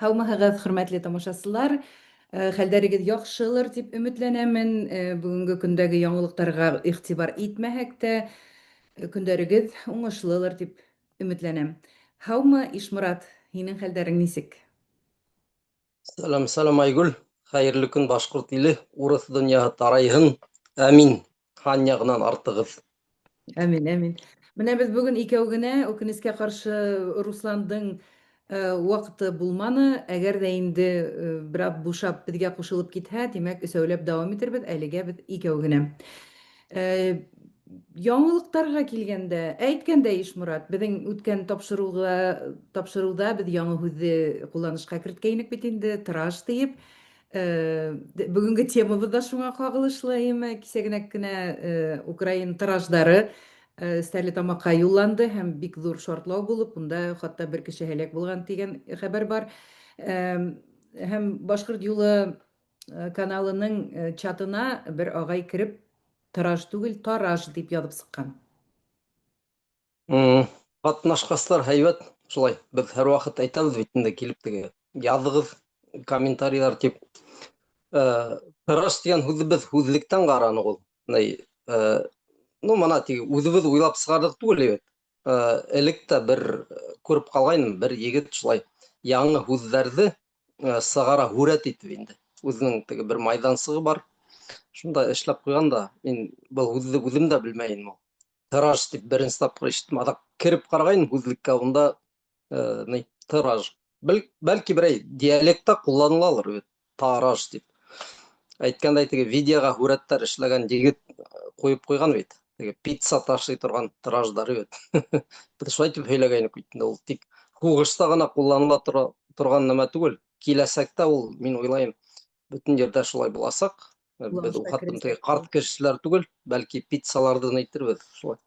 Һаумыһығыҙ, хөрмәтле тамашасылар! Хәлдәрегеҙ яҡшылыр дип өметләнәмен. Бүгенге көндәге яңылыҡтарға игътибар итмәһәк тә, көндәрегеҙ уңышлылыр дип өметләнәм. Һаумы, Ишморат, һинең хәлдәрең нисек? Сәлам, сәлам, Айгөл. Хәйерле көн, башҡорт иле, урыҫ донъяһы тарайһын. Әмин. Һан яғынан артығыҙ. Әмин, әмин. Менә без бүген икәү генә, үкенескә каршы, Русландың вакыты булманы. Әгәр дә инде бераз бушап безгә кушылып китһә, димәк, өсәүләп дәвам итербез. Әлегә без икәү генә. Яңалыктарга килгәндә, әйткәндәй, Ишморат, безнең үткән тапшыруга тапшыруда без яңа һүзне кулланышка керткәйнек бит инде, тыраш диеп. Бүгенге темабыз да шуңа кагылышлы, әйеме? Кисәгенәк кенә украин тыраждары Стәрлетамакка юлланды һәм бик зур шартлау булып, унда хатта бер кеше һәлак булган дигән хәбәр бар. Һәм Башкорт юлы каналының чатына бер агай кереп, тыраж түгел, тараж дип язып сыккан. Катнашкаслар һәйбәт. Шулай, без һәрвакыт әйтәбез бит инде килеп теге языгыз комментарийлар дип. Тыраш дигән һүҙҙе беҙ һүҙлектән ҡараныҡ ул. Ну, мына теге үҙебеҙ уйлап сығарҙыҡ түгел бит. Элек тә бер күреп ҡалғайным, бер егет шулай яңы һүҙҙәрҙе сығара һүрәт итеп инде. Үҙенең теге бер майҙансығы бар. Шунда эшләп ҡуйған да, мин был һүҙҙе үҙем дә белмәйем ул. Тыраж дип беренсе тапҡыр ишеттем. Аҙаҡ кереп ҡарағайным һүҙлеккә, унда ни, тыраж. Бәлки берәй диалектта ҡулланылалыр бит, тараж дип. Әйткәндәй, теге видеоға һүрәттәр эшләгән егет ҡуйып ҡуйған бит. Теге пицца ташый торған тыраждар бит. Беҙ шулай итеп һөйләгәйнек бит инде ул тик һуғышта ғына ҡулланыла торған нәмә түгел. Киләсәктә ул, мин уйлайым, бөтөн ерҙә шулай буласаҡ. Беҙ ул хаттым теге ҡарт кешеләр түгел, бәлки пиццаларҙы әйтербеҙ шулай.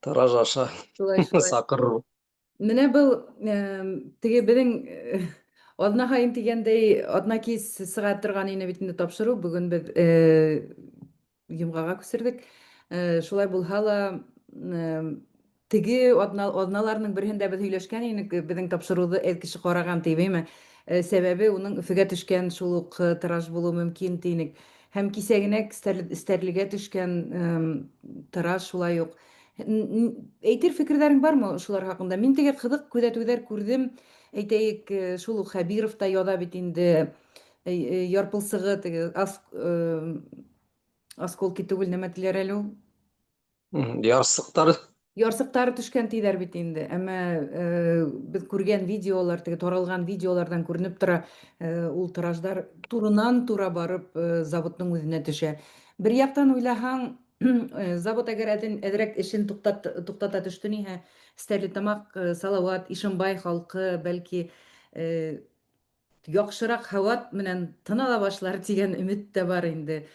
Тыраж аша шулай, шулай. саҡырыр. Менә был теге беҙҙең аҙна һайын тигәндәй, аҙна кис сыға торған ине бит инде тапшырыу. Бөгөн беҙ йомғаға күсерҙек. Шулай булһа ла, теге аҙна, аҙналарның береһендә беҙ һөйләшкән инек, беҙҙең тапшырыуҙы әҙ кеше ҡараған тип, әйме? Сәбәбе уның Өфөгә төшкән шул уҡ тыраж булыуы мөмкин тинек. Һәм кисә генә Стәрлегә төшкән тыраж шулай ук. Әйтер фекерҙәрең бармы шулар хаҡында? Мин теге ҡыҙыҡ күҙәтеүҙәр күрҙем. Әйтәйек, шул уҡ Хәбиров та яҙа бит инде, ярпылсығы теге осколки түгел, нәмә тиләр әле ул? Ярсыҡтары. Ярсыҡтары төшкән тиҙәр бит инде. Әммә беҙ күргән видеолар, теге таралган видеоларҙан күренеп тора, ул тыраждар турынан-тура барып заводның үҙенә төшә. Бер яҡтан уйлаһаң, завод әгәр әҙерәк эшен туҡтата төштө ниһә, Стәрлетамаҡ, Салават, Ишембай халҡы бәлки яҡшыраҡ һауа менән тын ала башлар дигән өмөт тә бар инде.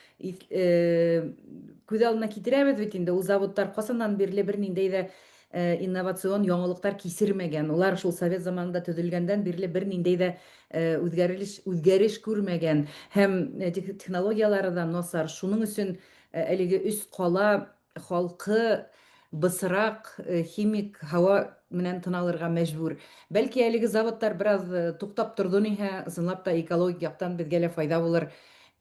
Күҙ алдына китерәбеҙ бит инде, ул заводтар ҡасандан бирле бер ниндәй ҙә инновацион яңылыҡтар кисермәгән. Улар шул совет заманында төҙөлгәндән бирле бер ниндәй ҙә үҙгәрелеш, үҙгәреш күрмәгән һәм технологиялары да насар. Шуның өсөн әлеге өс ҡала халкы бысрак, химик һава менән тын алырга мәҗбүр. Бәлки әлеге заводлар бераз туктап торды ниһә, ысынлап та экологик яктан безгә лә файда булыр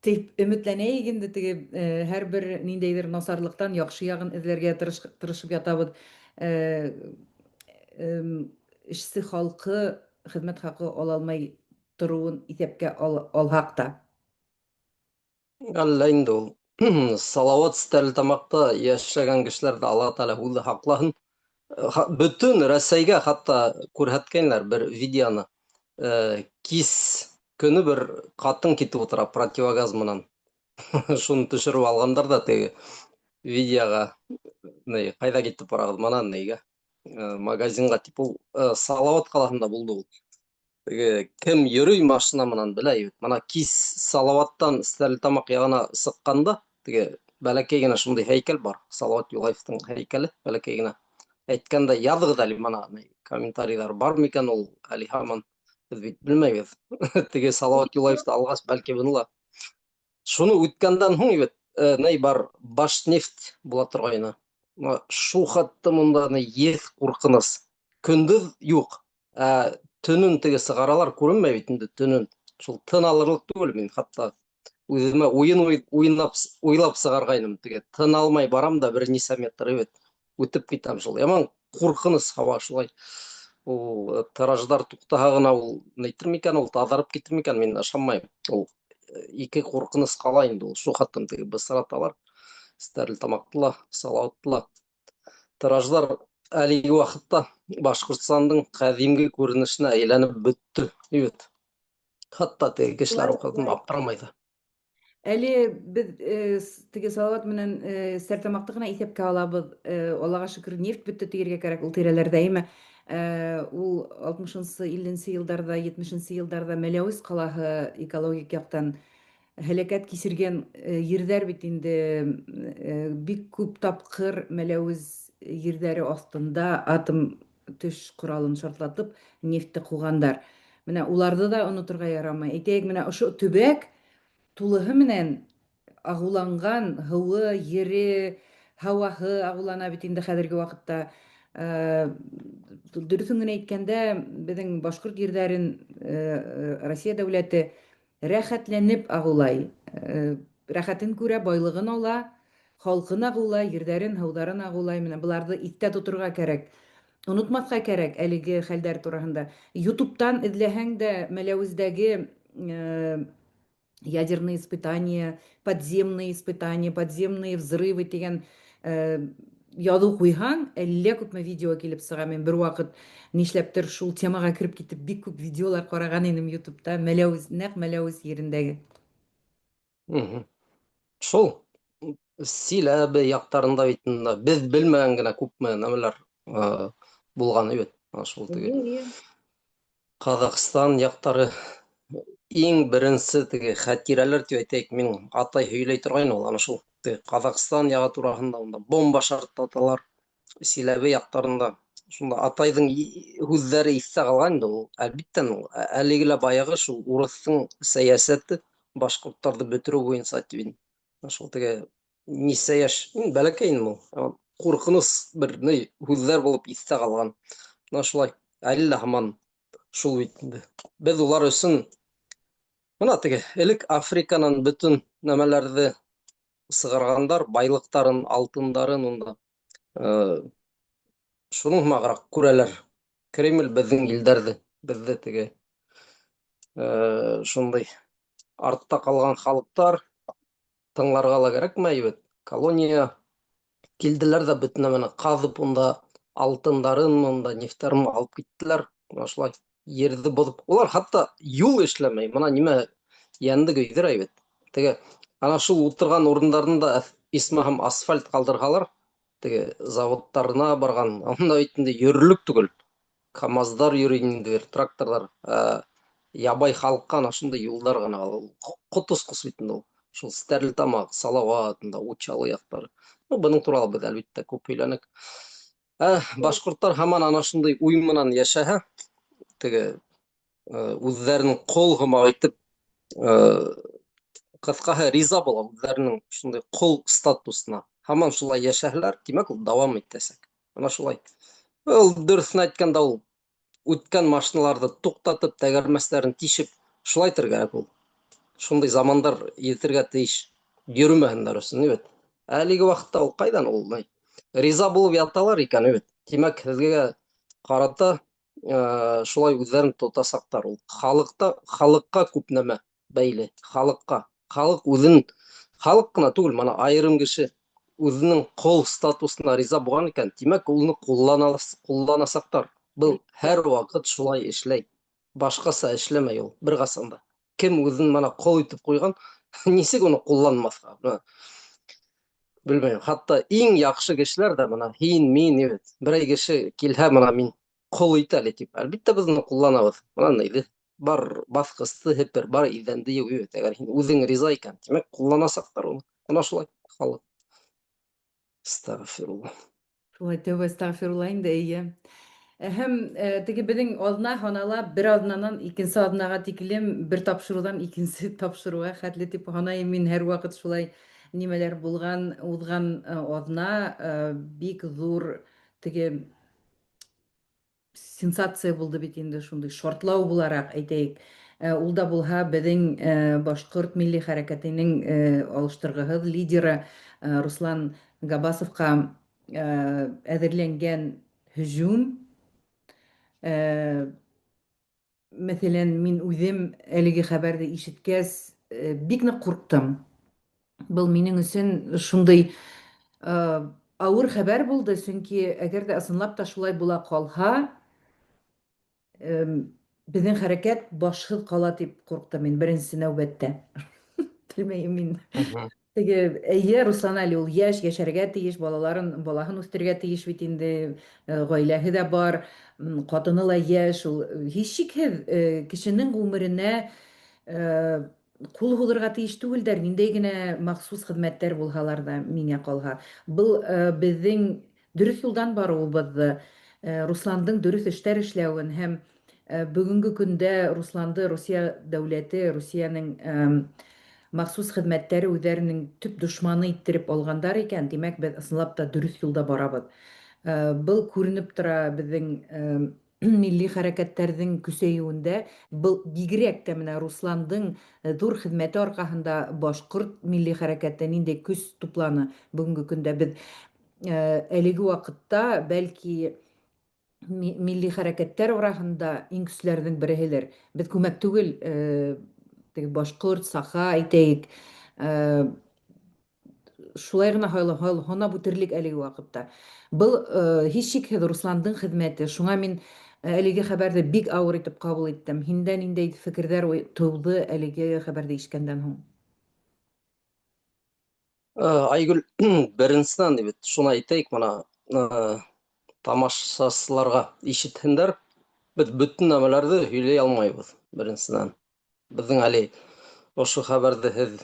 дип өметләнәек инде теге һәрбер ниндәйдер насарлыктан яхшы ягын эзләргә тырышып ятабыз. Эшче халкы хезмәт хакы ала алмай торуын исәпкә алһак та. Әллә инде ул. Салават Стәрлетамаҡта йәшәгән кешеләрҙе Алла Тәғәлә үҙе һаҡлаһын. Бөтөн Рәсәйгә хатта күрһәткәннәр бер видеоны. Кис көнө бер ҡатын китеп ултыра противогаз менән. Шуны төшөрөп алғандар да теге видеоға. Ни, ҡайҙа китеп барағыҙ? Мына нигә? Магазинға тип ул Салават ҡалаһында булды ул. Теге кем йөрөй машина менән белә бит. Мына кис Салаваттан Стәрлетамаҡ яғына сыҡҡанда теге бәләкәй генә шундай һәйкәл бар. Салават Юлаевтың һәйкәле бәләкәй генә. Әйткәндә яҙығыҙ әле мына комментарийлар бар микән ул әле һаман беҙ бит белмәйбеҙ. Теге Салават Юлаевты алғас бәлки быны ла. Шуны үткәндән һуң бит ни бар Башнефть була торғайны. Шул хатта монда еҫ ҡурҡыныс. Көндөҙ юҡ. Ә Төнөн теге сығаралар, күренмәй бит инде төнөн. Шул тын алырлыҡ түгел мин хатта үҙемә уйын уйнап уйлап сығарғайным теге тын алмай барам да бер нисә метр бит үтеп китәм шул. Яман ҡурҡыныс һауа шулай. Ул э, тираждар туҡтаһа ғына ул нәйтер микән, ул таҙарып китер микән, мин ышанмайым. Ул э, ике ҡурҡыныс ҡала инде ул. Шул хаттан теге бысраталар. Стәрлетамаҡты ла, Салауатты ла. Тираждар әлеге ваҡытта Башҡортостандың ҡәҙимге күренешенә әйләнеп бөттө бит. Хатта теге кешеләр уҡып аптырамай ҙа. Әле беҙ э, теге Салават менән э, Стәрлетамаҡты ғына иҫәпкә алабыҙ. Э, Аллаға шөкөр, нефть бөттө тиергә кәрәк ул тирәләрҙә, әйме. Ул 60-нчы, 50-нче елларҙа, 70-нче елларҙа Мәләүез ҡалаһы экологик яҡтан һәләкәт кисергән ерҙәр бит инде бик күп тапҡыр Мәләүез ерҙәре аҫтында атом төш коралын шартлатып нефтьте ҡуғандар. Менә уларҙы да оноторға ярамай. Әйтәйек, менә ошо төбәк тулыһы менән агуланған һыуы, ере, һауаһы агулана бит инде хәҙерге ваҡытта. Дөрөҫөн генә әйткәндә, беҙҙең башҡорт ерҙәрен Россия дәүләте Рәхәтләнеп агулай. Рәхәтен күрә, байлыгын ала, халкын агулай, ерҙәрен, һыуҙарын агулай. Менә боларҙы иҫтә тоторға кәрәк. Онотмаҫҡа кәрәк әлеге хәлдәр тураһында. Ютубтан эҙләһәң дә Мәләүездәге ядерные испытания, подземные испытания, подземные взрывы дигән язу куйһаң, әллә күпме видео килеп сыга. Мин бервакыт нишләптер шул темага кереп китеп, бик күп видеолар караган идем Ютубта, Мәләүез, нәкъ Мәләүез ерендәге. Шул Силәбе яктарында бит инде без белмәгән генә күпме нәмәләр булган бит. Шул теге. Казахстан яктары иң беренче теге хәтирәләр дип әйтәйек, мин атай һөйләй торгайны ул ана шул теге Казахстан ягы тураһында унда бомба шартлаталар Силәбе яктарында. Шунда атайҙың һүҙҙәре иҫтә ҡалған инде ул. Әлбиттә, әлеге лә баяғы шул урыҫтың сәйәсәте башҡорттарҙы бөтөрөү буйынса тип инде. Шул теге нисә йәш, мин бәләкәй инем ул. Ҡурҡыныс бер ни һүҙҙәр булып иҫтә ҡалған. Менә шулай. Әле лә һаман шул бит инде. Беҙ улар өсөн мына теге элек Африканан бөтөн нәмәләрҙе сығарғандар, байлыҡтарын, алтындарын унда. Шуның һымағыраҡ күрәләр. Кремль беҙҙең илдәрҙе, беҙҙе теге шундай артта ҡалған халыҡтар тыңларға ла кәрәкмәй бит. Колония килделәр ҙә бөтөн нәмәне ҡаҙып унда алтындарын, унда нефтәрен алып киттеләр. Мына шулай ерҙе боҙоп. Улар хатта юл эшләмәй. Мына нимә йәнде көйҙөрә бит. Теге ана шул ултырған урындарында исмаһам асфальт ҡалдырһалар, теге заводтарына барған, анда бит инде йөрөрлөк түгел. КАМАЗдар йөрөй ниндәйҙер тракторҙар, ә ябай халыҡҡа ана шундай юлдар ғына ҡала. Ул ҡот осҡос бит инде ул. Шул Стәрлетамаҡ, Салауат, унда Учалы яҡтары. Ну, бының турала беҙ әлбиттә күп һөйләнек. Ә башҡорттар һаман ана шундай уй менән йәшәһә, теге үҙҙәрен ҡол һымаҡ итеп, ҡыҫҡаһы риза була үҙҙәренең шундай ҡол статусына. Һаман шулай йәшәһәләр, тимәк, ул дауам итәсәк. Ана шулай. Ул дөрөҫөн әйткәндә ул үткән машиналарҙы туҡтатып, тәгәрмәстәрен тишеп, шулай итергә кәрәк ул. Шундай замандар етергә тейеш. Йөрөмәһендәр өсөн, бит. Әлеге ваҡытта ул ҡайҙан ул? Риза булып яталар икән, бит. Тимәк, һеҙгә ҡарата шулай үҙҙәрен тотасаҡтар. Ул халыҡта, халыҡҡа күп нәмә бәйле. Халыҡҡа. Халыҡ үҙен, халыҡ ҡына түгел, мына айырым кеше үҙенең ҡол статусына риза булған икән, тимәк, уны ҡулланасаҡтар. Был һәр ваҡыт шулай эшләй. Башҡаса эшләмәй ул бер ҡасан да. Кем үҙен мына ҡол итеп ҡуйған, нисек уны ҡулланмаҫҡа? Мына, белмәйем. Хатта иң яҡшы кешеләр ҙә мына һин, мин, бит. Берәй кеше килһә, мына мин ҡол ит әле тип. Әлбиттә, беҙ уны ҡулланабыҙ. Мына нейҙе бар баҫҡысты һепер, бар иҙәнде йыу, бит. Әгәр һин үҙең риза икән, тимәк, ҡулланасаҡтар уны. Мына шулай халыҡ. Астағфирулла. Шулай тәүбә астағфирулла инде, әйе. Һәм теге беҙҙең аҙна һанала бер аҙнанан икенсе аҙнаға тиклем, бер тапшырыуҙан икенсе тапшырыуға хәтле тип һанайым мин һәрваҡыт шулай нимәләр булған, уҙған аҙна бик ҙур теге сенсация булды бит инде, шундый шартлау буларак әйтәйек. Ул да булһа беҙҙең башҡорт милли хәрәкәтенең алыштырғыһыҙ лидеры Руслан Габасовҡа әҙерләнгән һөжүм. Мәҫәлән, мин үҙем әлеге хәбәрҙе ишеткәс, бик ныҡ ҡурҡтым. Был минең өсөн шундай ауыр хәбәр булды, сөнки әгәр ҙә ысынлап та шулай була ҡалһа, беҙҙең хәрәкәт башһыҙ ҡала тип ҡурҡтым мин беренсе нәүбәттә. Белмәйем мин. Теге, әйе, Руслан әле ул яшь, яшәргә тейеш, балаларын, балаһын үстерергә тейеш бит инде, гаиләһе дә бар, хатыны ла яшь, ул һичшикһез кешенең ғүмеренә кул һуҙырға тейеш түгелдәр, ниндәй генә махсус хеҙмәттәр булһалар ҙа, миңә ҡалһа. Был беҙҙең дөрөҫ юлдан барыуыбыҙҙы, Русландың дөрөҫ эштәр эшләүен һәм бөгөнгө көндә Русланды Русия дәүләте, Русиянең махсус хеҙмәттәре үҙҙәренең төп дошманы иттереп алғандар икән, тимәк, беҙ ысынлап та дөрөҫ юлда барабыҙ. Был күренеп тора беҙҙең милли хәрәкәттәрҙең көсәйеүендә. Был бигерәк тә менә Русландың ҙур хеҙмәте арҡаһында башҡорт милли хәрәкәте ниндәй көс тупланы бөгөнгө көндә. Беҙ әлеге ваҡытта, бәлки, милли хәрәкәттәр араһында иң көслөләрҙең береһелер. Беҙ күмәк түгел, теге башҡорт, саха әйтәйек, шулай ғына һанап үтерлек әлеге ваҡытта. Был һис шикһеҙ Русландың хеҙмәте. Шуңа мин әлеге хәбәрҙе бик ауыр итеп ҡабул иттем. Һиндә ниндәй фекерҙәр тыуҙы әлеге хәбәрҙе ишеткәндән һуң? Айгөл, беренсенән бит шуны әйтәйек, мына тамашасыларға ишетһендәр, беҙ бөтөн нәмәләрҙе һөйләй алмайбыҙ, беренсенән. Беҙҙең әле ошо хәбәрҙе һеҙ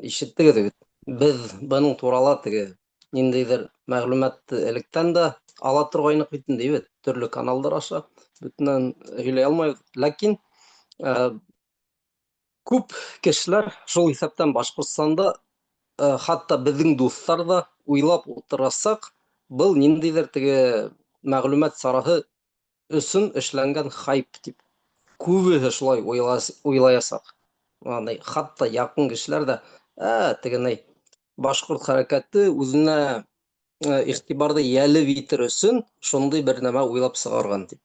ишеттегеҙ бит. Беҙ бының турала теге ниндәйҙер мәғлүмәтте электән дә ала торғайныҡ бит инде, бит, төрлө каналдар аша. Бөтөннән һөйләй алмайбыҙ. Ләкин күп кешеләр, шул иҫәптән Башҡортостанда, хатта беҙҙең дуҫтар ҙа уйлап ултырасаҡ, был ниндәйҙер теге мәғлүмәт сараһы өсөн эшләнгән хайп тип. Күбеһе шулай уйлаясаҡ. Ягъни хатта яҡын кешеләр ҙә, теге ни, башҡорт хәрәкәте үҙенә иғтибарҙы йәлеп итер өсөн шундай бер нәмә уйлап сығарған тип.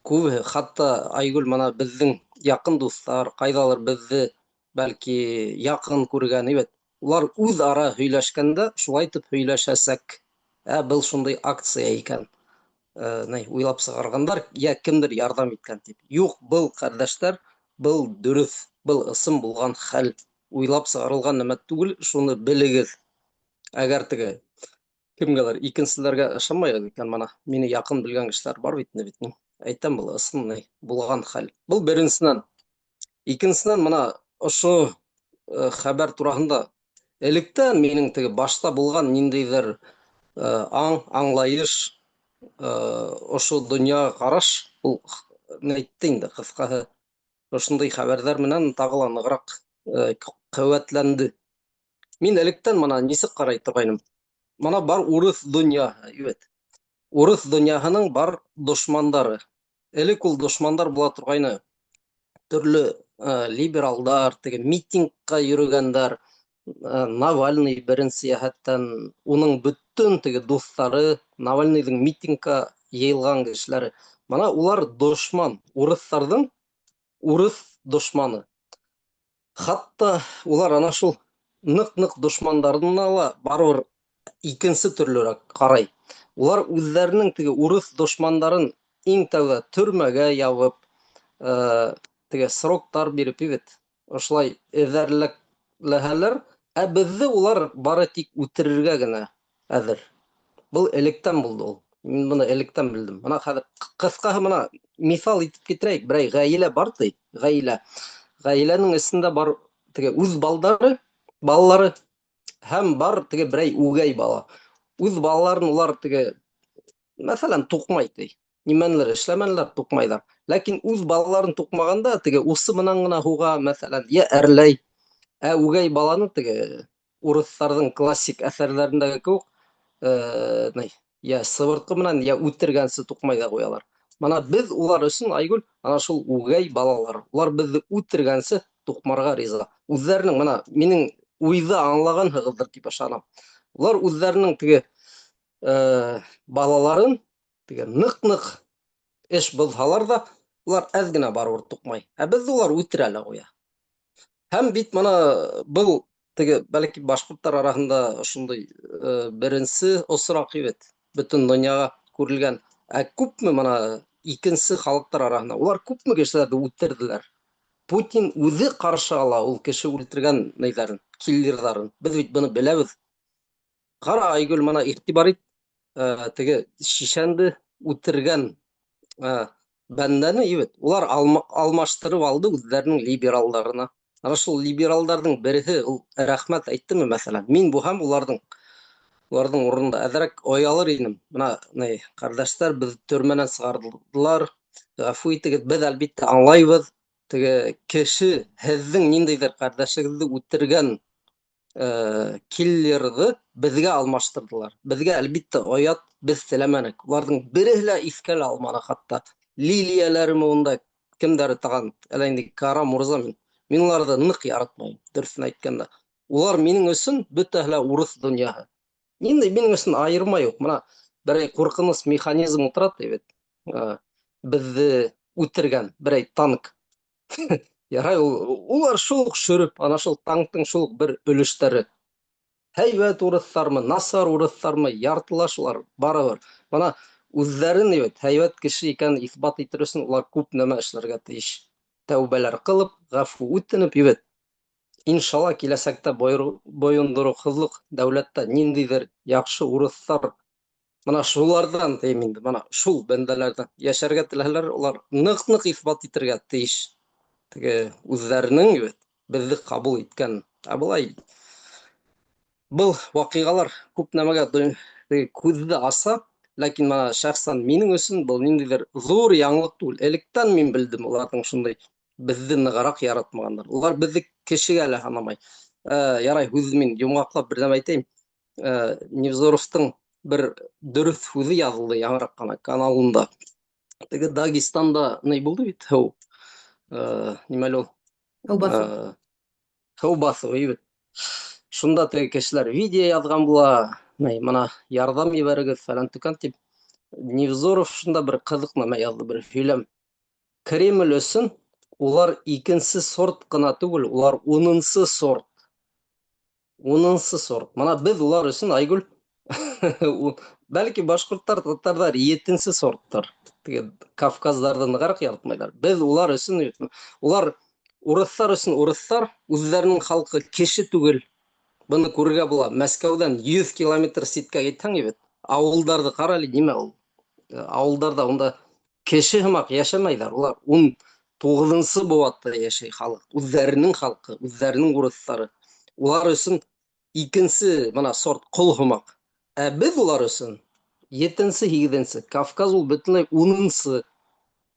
Күбеһе, хатта Айгөл, мына беҙҙең яҡын дуҫтар, ҡайҙалыр беҙҙе бәлки яҡын күргән, бит. Улар үҙ ара һөйләшкәндә шулай итеп һөйләшәсәк. Был шундай акция икән. Ни, уйлап сығарғандар, йә кемдер ярҙам иткән тип. Юҡ, был, ҡәрҙәштәр, был дөрөҫ, был ысын булған хәл. Уйлап сығарылған нәмә түгел, шуны белегеҙ. Әгәр теге кемгәлер икенселәргә ышанмайғыҙ икән, мына мине яҡын белгән кешеләр бар бит инде бит. Әйтәм, был ысын ни булған хәл. Был беренсенән. Икенсенән, мына ошо хәбәр тураһында электән минең теге башта булған ниндәйҙер аң, аңлайыш, ошо донъяға ҡараш, ул әйтте инде, ҡыҫҡаһы, ошондай хәбәрҙәр менән тағы ла нығыраҡ ҡеүәтләнде. Мин электән мына нисек ҡарай торғайным. Мына бар урыҫ донъяһы, бит. Урыҫ донъяһының бар дошмандары. Элек ул дошмандар була торғайны. Төрлө либералдар, теге митингҡа йөрөгәндәр, Навальный беренсе йәһәттән, уның бөтөн теге дуҫтары, Навальныйҙың митингка йыйылған кешеләре. Мына улар дошман, урыҫтарҙың урыҫ дошманы. Хатта улар ана шул ныҡ-ныҡ дошмандарына ла барыбер икенсе төрлөрәк ҡарай. Улар үҙҙәренең теге урыҫ дошмандарын иң тәүҙә төрмәгә ябып, теге сроктар биреп бит, ошолай эҙәрләһәләр, ә беҙҙе улар бары тик үтерергә генә әҙер. Был электән булды ул. Мин быны электән белдем. Мына хәҙер ҡыҫҡаһы мына миҫал итеп китерәйек. Берәй ғаилә бар ти, ғаилә. Ғаиләнең эсендә бар теге үҙ балдары, балалары һәм бар теге берәй үгәй бала. Үҙ балаларын улар теге, мәҫәлән, туҡмай ти. Нимәнелер эшләмәнеләр, туҡмайҙар. Ләкин үҙ балаларын туҡмағанда теге усы менән генә һуға, мәҫәлән, йә әрләй. Ә үгәй баланы теге урыҫтарҙың классик әҫәрҙәрендәге кеүек, ни, йә сыбыртҡы менән, йә үтергәнсе туҡмай ҙа ҡуялар. Мына беҙ улар өсөн, Айгөл, ана шул үгәй балалар. Улар беҙҙе үтергәнсе туҡмарға риза. Үҙҙәренең мына минең уйҙы аңлағанһығыҙҙыр тип ышанам. Улар үҙҙәренең теге э, балаларын теге ныҡ-ныҡ эш боҙһалар ҙа, улар әҙ генә барыбер туҡмай. Ә беҙҙе улар үтерә лә ҡуя. Һәм бит мына был теге бәлки башҡорттар араһында ошондай э, беренсе осраҡ бит бөтөн донъяға күрелгән. Ә күпме мына икенсе халыҡтар араһында улар күпме кешеләрҙе үтерҙеләр. Путин үҙе ҡаршы ала ул кеше үлтергән нейҙәрен, киллерҙарын. Беҙ бит быны беләбеҙ. Ҡара, Айгөл, мына иғтибар ит, э, теге шишәнде үтергән э, бәндәне ебет, улар алма, алмаштырып алды үҙҙәренең либералдарына. Ана шул либералдарҙың береһе ул рәхмәт әйттеме, мәҫәлән, мин булһам уларҙың уларҙың урынында әҙерәк оялыр инем. Мына ни, ҡәрҙәштәр беҙ төрмәнән сығарҙылар, ғәфү итегеҙ, беҙ әлбиттә аңлайбыҙ, теге кеше һеҙҙең ниндәйҙер ҡәрҙәшегеҙҙе үтергән э, киллерҙы беҙгә алмаштырҙылар. Беҙгә әлбиттә оят, беҙ теләмәнек. Уларҙың береһе лә иҫкә лә алманы хатта. Лилияләрме унда кемдәре таған, әллә инде Кара Мурза мин. Мин уларҙы ныҡ яратмайым, дөрөҫөн әйткәндә. Улар минең өсөн бөтәһе лә урыҫ донъяһы. Ниндәй минең өсөн айырма юҡ. Мына берәй ҡурҡыныс механизм ултыра бит. Э, беҙҙе үтергән берәй танк. Ярай, ул, улар шул уҡ шөрөп, ана шул танктың шул уҡ бер өлөштәре. Һәйбәт урыҫтармы, насар урыҫтармы, яртылаш улар барыбер. Мына үҙҙәрен бит һәйбәт кеше икәнен иҫбат итер өсөн улар күп нәмә эшләргә тейеш. Тәүбәләр ҡылып, ғәфү үтенеп, ебет. Иншалла киләсәктә бойондороҡһоҙлоҡ дәүләттә ниндәйҙер яҡшы урыҫтар Мына шуларҙан тием инде, мына шул бәндәләрҙән йәшәргә теләһәләр, улар ныҡ-ныҡ иҫбат итергә тейеш. Теге үҙҙәренең бит беҙҙе ҡабул иткән. Ә былай был ваҡиғалар күп нәмәгә теге күҙҙе аса, ләкин мына шәхсән минең өсөн был ниндәйҙер ҙур яңылыҡ түгел. Электән мин белдем уларҙың шундай беҙҙе нығыраҡ яратмағандар. Улар беҙҙе кешегә лә һанамай. Ә, ярай, һүҙҙе мин йомғаҡлап бер нәмә әйтәйем. Э, Невзоровтың бер дөрөҫ һүҙе яҙылды яңыраҡ ҡына каналында. Теге Дагестанда ни булды бит, һыу. Э, нимә әле ул? Һыу баҫыу. Э, һыу баҫыу, бит. Шунда теге кешеләр видео яҙған була, ни, мына ярҙам ебәрегеҙ, фәлән төкән тип. Невзоров шунда бер ҡыҙыҡ нәмә яҙҙы, бер һөйләм. Кремль өсөн улар икенсе сорт ҡына түгел, улар унынсы сорт. Унынсы сорт. Мына беҙ улар өсөн, Айгөл, бәлки башҡорттар, татарҙар етенсе сорттар. Теге Кавказдарҙы нығыраҡ яратмайҙар. Беҙ улар өсөн, улар урыҫтар өсөн урыҫтар, үҙҙәренең халҡы кеше түгел. Быны күрергә була. Мәскәүҙән 100 километр ситкә китһәң бит, ауылдарҙы ҡара әле, нимә ул? Ауылдарҙа унда кеше һымаҡ йәшәмәйҙәр. Улар 19-нсы быуатта йәшәй халыҡ. Үҙҙәренең халҡы, үҙҙәренең урыҫтары. Улар өсөн икенсе мына сорт ҡол һымаҡ. Ә беҙ улар өсөн етенсе, һигеҙенсе. Кавказ ул бөтөнләй унынсы.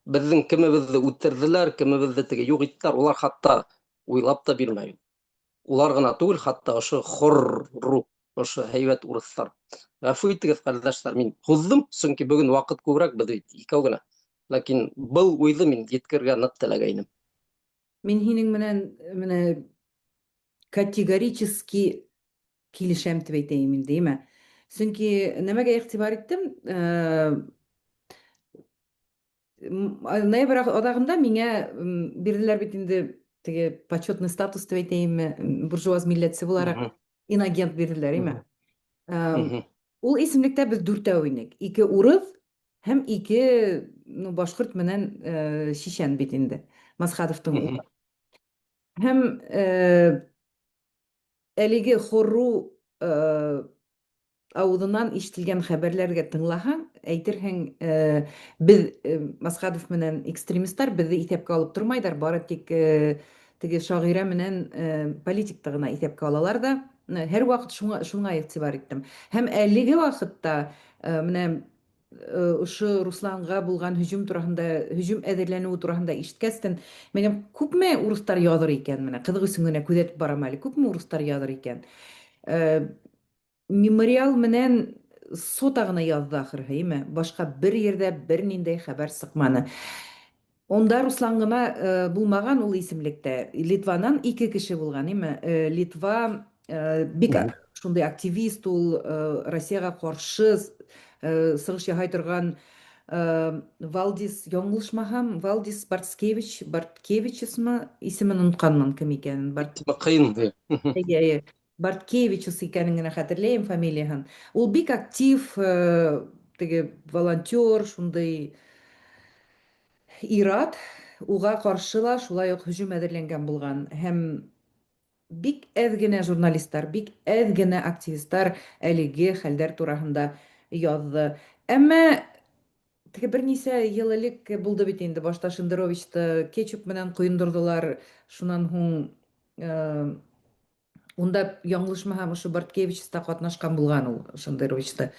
Беҙҙең кемебеҙҙе үтерҙеләр, кемебеҙҙе теге юҡ иттеләр, улар хатта уйлап та бирмәй. Улар ғына түгел, хатта ошо хорру, ошо һәйбәт урыҫтар. Ғәфү итегеҙ, ҡәрҙәштәр, мин һуҙҙым, сөнки бөгөн ваҡыт күберәк, беҙ бит икәү генә. Ләкин был уйҙы мин еткерергә ныҡ теләгәйнем. Мин һинең менән менә категорически килешәм дип әйтәйем инде, әйме? Сөнки нәмәгә игътибар иттем, э, ноябрь аҙағында миңә бирҙеләр бит инде теге почетный статус дип әйтәйемме, буржуаз милләтсе булараҡ инагент бирҙеләр, әйме? Ул исемлектә беҙ дүртәү инек. Ике урыҫ һәм ике, ну, башҡорт менән э, шишән бит инде. Масхадовтың улы. Һәм э, Әлеге хорру авызыннан ишетелгән хәбәрләргә тыңлаһаң, әйтерһең, без Масхадов менән экстремистлар безне иҫәпкә алып тормайдар, бары тик теге шагыйрә менән политикты гына иҫәпкә алалар да. Һәрвакыт шуңа шуңа игътибар иттем. Һәм әлеге вакытта менә ошо Русланга булган һөҗүм тураһында, һөҗүм әҙерләнүе тураһында ишеткәстен, минем күпме урыҫтар яҙыр икән менә, кызык өчен генә күзәтеп барам әле, күпме урыҫтар яҙыр икән. Мемориал менән Сота ғына яҙҙы ахырыһы, име? Башҡа бер ерҙә бер ниндәй хәбәр сыҡманы. Унда Руслан ғына булмаған ул исемлектә. Литванан ике кеше булған, име? Литва бик шундай активист ул, Россиягә ҡаршы сығыш яһай торған Валдис, яңылышмаһам, Валдис Барткевич, Барткевичусмы, исемен онотҡанмын кем икәнен. Ҡыйын. Әйе, әйе. Барткевичус икәнен генә хәтерләйем фамилияһын. Ул бик актив, теге волонтер, шундый ир-ат, уға каршы ла шулай ук һөжүм әҙерләнгән булған һәм бик әҙ генә журналистлар, бик әҙ генә активистлар әлеге хәлдәр тураһында язды. Әмма теге бернисә ел элек булды бит инде, башта Шендеровичты кетчуп менән коендырдылар, шуннан һуң унда яңылышмаһам, ошо Барткевич та катнашкан булган ул Шендеровичты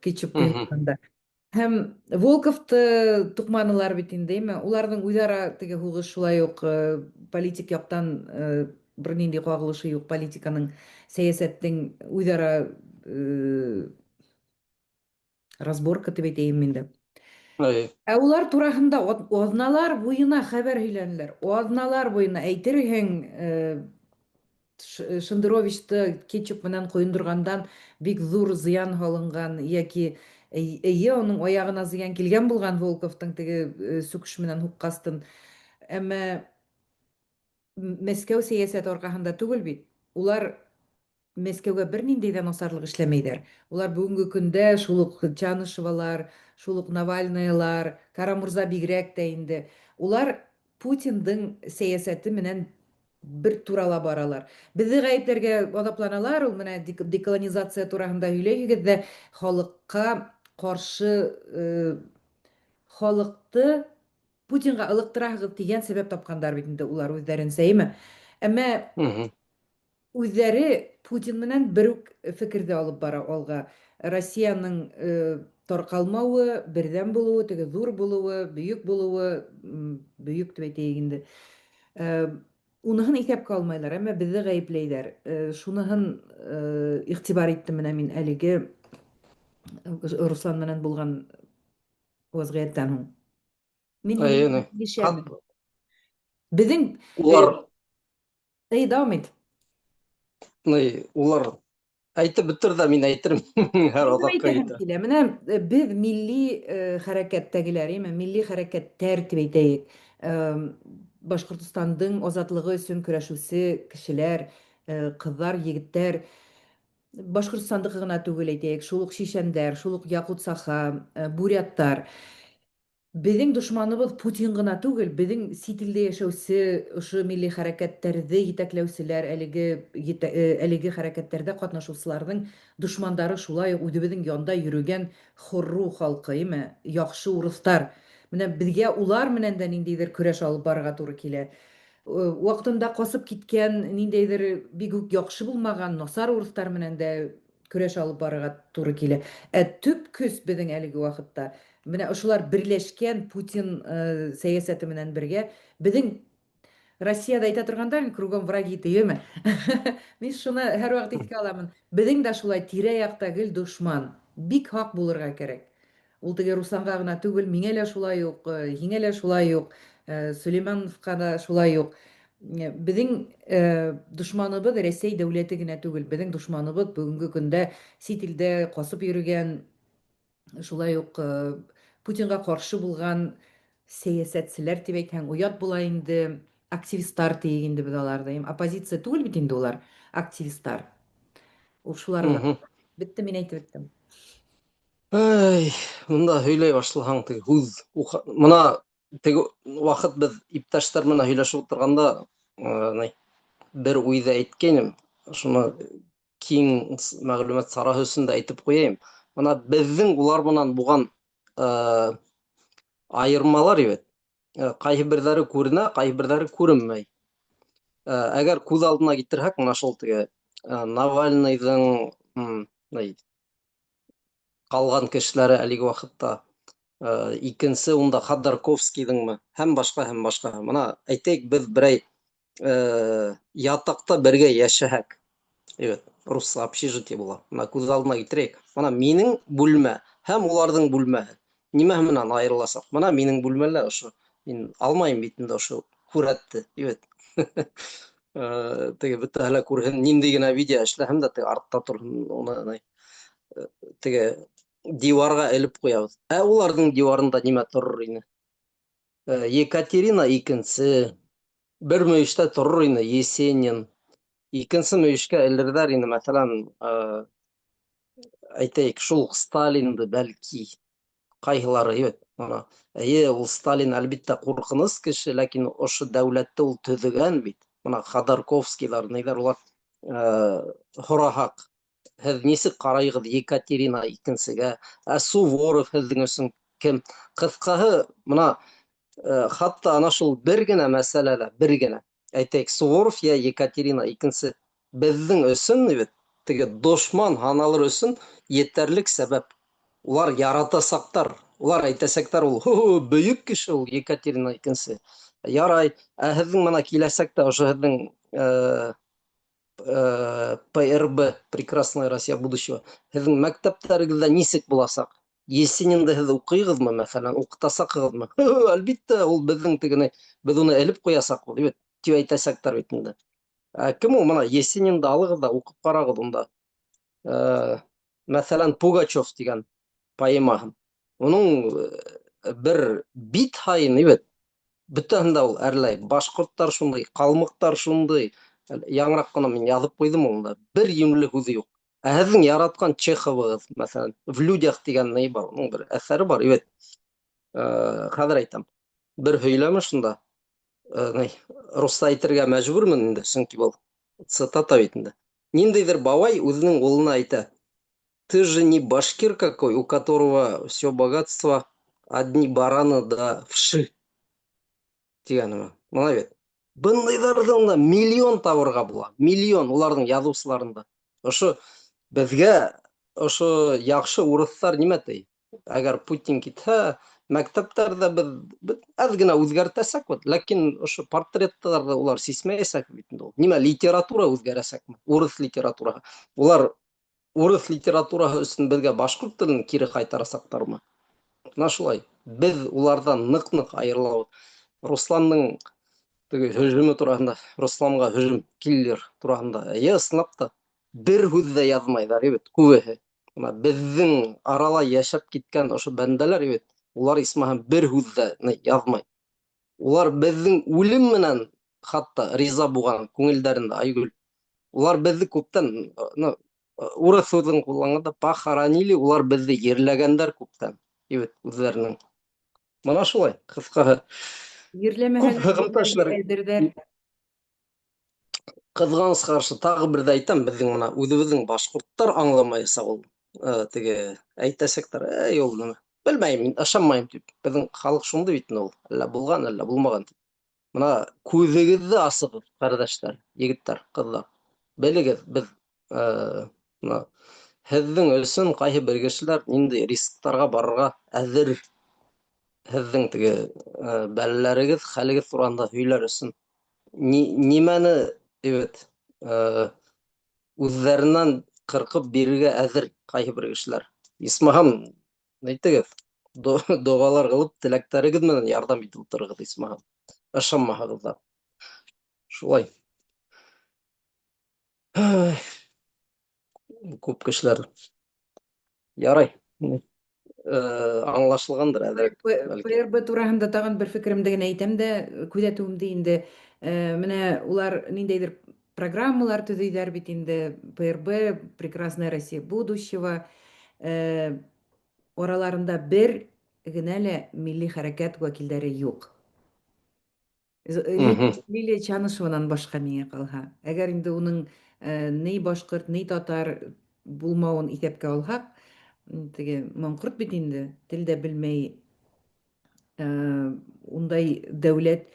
кетчуп коендырганда. Һәм Волковты туҡманылар бит инде, әйме? Уларҙың үҙ-ара теге һуғыш шулай уҡ политик яҡтан бер ниндәй ҡағылышы юҡ политиканың, сәйәсәттең үҙ-ара разборка тип әйтәйем инде. Ә улар тураһында аҙналар буйына хәбәр һөйләнеләр. Аҙналар буйына әйтерһең, Шендеровичты кетчуп менән коендыргандан бик ҙур зыян һалынған йәки эйе, уның аяғына зыян килгән булған Волковтың теге сүкеш менән һуҡҡастын. Әммә Мәскәү сәйәсәте арҡаһында түгел бит. Улар Мәскәүгә бер ниндәй ҙә насарлыҡ эшләмәйҙәр. Улар бөгөнгө көндә шул уҡ Чанышевалар, шул уҡ Навальныйлар, Кара-Мурза бигерәк тә инде. Улар Путиндың сәйәсәте менән бер турала баралар. Беҙҙе ғәйепләргә аҙапланалар, ул менә деколонизация тураһында һөйләйһегеҙ ҙә халыҡҡа ҡаршы халыҡты Путинға ылыҡтыраһығыҙ тигән сәбәп тапҡандар бит инде улар үҙҙәренсә, әйме? Әммә үҙҙәре Путин менән бер үк фекерҙе алып бара алға. Россияның тарҡалмауы, берҙәм булыуы, теге ҙур булыуы, бөйөк булыуы, бөйөк тип әйтәйек инде. Уныһын иҫәпкә алмайлар, әммә беҙҙе ғәйепләйҙәр. Шуныһын иғтибар иттем менә мин әлеге Руслан менән булған вәзғиәттән һуң. Мин Әйе, килешәмен. Беҙҙең улар Эй, дауам ит. Ни, улар әйтеп бөтөр ҙә мин әйтермен һәр Минең аҙаҡҡа әйтәһем китә. килә. Менә беҙ милли хәрәкәттәгеләр, әйме, милли хәрәкәттәр дип әйтәйек. Башҡортостандың азатлығы өсөн көрәшеүсе кешеләр, ҡыҙҙар, егеттәр. Башҡортостандыҡы ғына түгел әйтәйек, шул уҡ шишәндәр, шул уҡ якут-саха, буряттар. Беҙҙең дошманыбыҙ Путин ғына түгел, беҙҙең сит илдә йәшәүсе ошо милли хәрәкәттәрҙе етәкләүселәр, әлеге әлеге хәрәкәттәрҙә ҡатнашыусыларҙың дошмандары шулай уҡ үҙебеҙҙең янда йөрөгән хорру халҡы, име, яҡшы урыҫтар. Менә беҙгә улар менән дә ниндәйҙер көрәш алып барырға тура килә. Ваҡытында ҡасып киткән ниндәйҙер бик үк яҡшы булмаған насар урыҫтар менән дә көрәш алып барырға туры килә. Ә төп көс беҙҙең әлеге ваҡытта менә ошолар берләшкән Путин сәйәсәте менән бергә беҙҙең Россияда әйтә торғандар кругом враги тиеме? Мин шуны һәрваҡыт иҫкә аламын. Беҙҙең дә шулай тирә-яҡта гел дошман. Бик һаҡ булырға кәрәк. Ул теге Русланға ғына түгел, миңә лә шулай уҡ, һиңә лә шулай уҡ, Сөләймановҡа да шулай уҡ. Беҙҙең дошманыбыҙ Рәсәй дәүләте генә түгел, беҙҙең дошманыбыҙ бөгөнгө көндә сит илдә ҡасып йөрөгән, шулай уҡ Путинға ҡаршы булған сәйәсәтселәр тип әйтһәң, оят була инде, активисттар тиек инде беҙ аларҙы. Оппозиция түгел бит инде улар, активисттар. Ул шулар да. Бөттө, мин әйтеп бөттөм. Эй, мында һөйләй башлаһаң, теге һүҙ мына теге ваҡыт беҙ иптәштәр менән һөйләшеп ултырғанда, ни, бер уйҙы әйткәйнем, шуны киң мәғлүмәт сараһы өсөн дә әйтеп ҡуяйым. Мына беҙҙең улар менән булған айырмалар бит. Ҡайһы берҙәре күренә, ҡайһы берҙәре күренмәй. Әгәр күҙ алдына килтерһәк, мына шул теге Навальныйҙың ни, ҡалған кешеләре әлеге ваҡытта, икенсе унда Ходорковскийҙыңмы һәм башҡа, һәм башҡа. Мына әйтәйек, беҙ берәй ятаҡта бергә йәшәһәк, Әйбәт, русса общежитие була. Мына күҙ алдына китерәйек. Мына минең бүлмә һәм уларҙың бүлмәһе. Нимә менән айырыласаҡ? Мына минең бүлмәлә ошо. Мин алмайым бит инде ошо һүрәтте. Әйбәт. Теге бөтәһе лә күрһен, ниндәй генә видео эшләһәм дә, теге артта торһон, уны теге диварға элеп ҡуябыҙ. Ә уларҙың диварында нимә торор ине? Екатерина икенсе, бер мөйөштә торор ине Есенин. Икенсе мөйөшкә элерҙәр ине, мәҫәлән, әйтәйек, шул уҡ Сталинды, бәлки, ҡайһылары, әйбәт. Мына, әйе, ул Сталин, әлбиттә, ҡурҡыныс кеше, ләкин ошо дәүләтте ул төҙөгән бит. Мына Ходорковскийҙар, ниҙәр, улар һораһаҡ, һеҙ нисек ҡарайығыҙ Екатерина икенсегә, ә Суворов һеҙҙең өсөн кем? Ҡыҫҡаһы, мына хатта ана шул бер генә мәсьәләлә, бер генә, әйтәйек, Суворов йә Екатерина икенсе беҙҙең өсөн бит теге дошман һаналыр өсөн етәрлек сәбәп. Улар яратасаҡтар, улар әйтәсәктәр, ул ху бөйөк кеше ул Екатерина икенсе. Ярай, ә һеҙҙең мына киләсәктә ошо һеҙҙең ПРБ, Прекрасная Россия будущего, һеҙҙең мәктәптәрегеҙҙә нисек буласаҡ? Есенинды һеҙ уҡыйғыҙмы, мәҫәлән, уҡытасаҡһығыҙмы? Әлбиттә, ул беҙҙең тегене, беҙ уны элеп ҡуясаҡбыҙ, бит, тип әйтәсәктәр бит инде. Ә кем ул? Мына Есенинды алығыҙ ҙа уҡып ҡарағыҙ унда. Мәҫәлән, Пугачев тигән поэмаһын. Уның бер бит һайын, бит, бөтәһен дә ул әрләй. Башҡорттар шундай, ҡалмыҡтар шундай. Яңыраҡ ҡына мин яҙып ҡуйҙым унда. Бер йүнле һүҙе юҡ. Ә һеҙҙең яратҡан Чеховығыҙ, мәҫәлән, В людях тигән ни бар, уның бер әҫәре бар, бит. Хәҙер әйтәм. Бер һөйләме шунда. Ни, русса әйтергә мәжбүрмен инде, сөнки был цитата бит инде. Ниндәйҙер бабай үҙенең улына әйтә: "Ты же не башкир какой, у которого все богатство одни бараны да вши." Тигән. Мына бит. Бындайҙарҙың да миллион табырға була. Миллион уларҙың яҙыусыларында. Ошо беҙгә ошо яҡшы урыҫтар нимә ти? Әгәр Путин китһә, мәктәптәрҙә беҙ әҙ генә үҙгәртәсәкбеҙ, ләкин ошо портреттарҙы улар сисмәйәсәк бит инде ул. Нимә, литература үҙгәрәсәкме? Урыҫ литератураһы. Улар урыҫ литератураһы өсөн беҙгә башҡорт телен кире ҡайтарасаҡтармы? Мына шулай. Беҙ уларҙан ныҡ-ныҡ айырылабыҙ. Русландың теге һөжүме тураһында, Русланға һөжүм, киллер тураһында. Эйе, ысынлап та бер һүҙ ҙә яҙмайҙар бит күбеһе. Мына беҙҙең арала йәшәп киткән ошо бәндәләр бит, улар исмаһам бер һүҙ ҙә яҙмай. Улар беҙҙең үлем менән хатта риза булған күңелдәрендә, Айгөл. Улар беҙҙе күптән, ну, урыҫ һүҙен ҡулланғанда, похоронили, улар беҙҙе ерләгәндәр күптән, бит, үҙҙәренең. Мына шулай, ҡыҫҡаһы. Ерләмәһәләр, Күп һығымта эшләр. әҙерҙәр. Ҡыҙғанысҡа ҡаршы, тағы бер ҙә әйтәм, беҙҙең мына үҙебеҙҙең башҡорттар аңламаясаҡ ул. Теге әйтәсәктәр, эй, ул нәмә, белмәйем, мин ышанмайым тип. Беҙҙең халыҡ шундай бит инде ул, әллә булған, әллә булмаған тип. Мына күҙегеҙҙе асығыҙ, ҡәрҙәштәр, егеттәр, ҡыҙҙар. Белегеҙ, беҙ мына һеҙҙең өсөн ҡайһы бер кешеләр ниндәй рисктарға барырға әҙер. Һеҙҙең теге бәләләрегеҙ, хәлегеҙ тураһында һөйләр өсөн. Нимәне, бит, үҙҙәренән ҡырҡып бирергә әҙер ҡайһы бер кешеләр. Исмаһам, әйтегеҙ, доғалар ҡылып, теләктәрегеҙ менән ярҙам итеп ултырығыҙ, исмаһам. Ышанмаһағыҙ ҙа. Шулай. Күп кешеләр. Ярай. Аңлашылғандыр әҙерәк, бәлки. ПРБ тураһында тағын бер фекеремде генә әйтәм дә, күҙәтеүемде инде. Менә улар ниндәйҙер программалар төҙөйҙәр бит инде. ПРБ, Прекрасная Россия будущего. Араларында бер генә лә милли хәрәкәт вәкилдәре юҡ. Лилия Чанышеванан башҡа, миңә ҡалһа. Әгәр инде уның ни башҡорт, ни татар булмауын иҫәпкә алһаҡ, теге маңҡорт бит инде, тел дә белмәй, ундай дәүләт,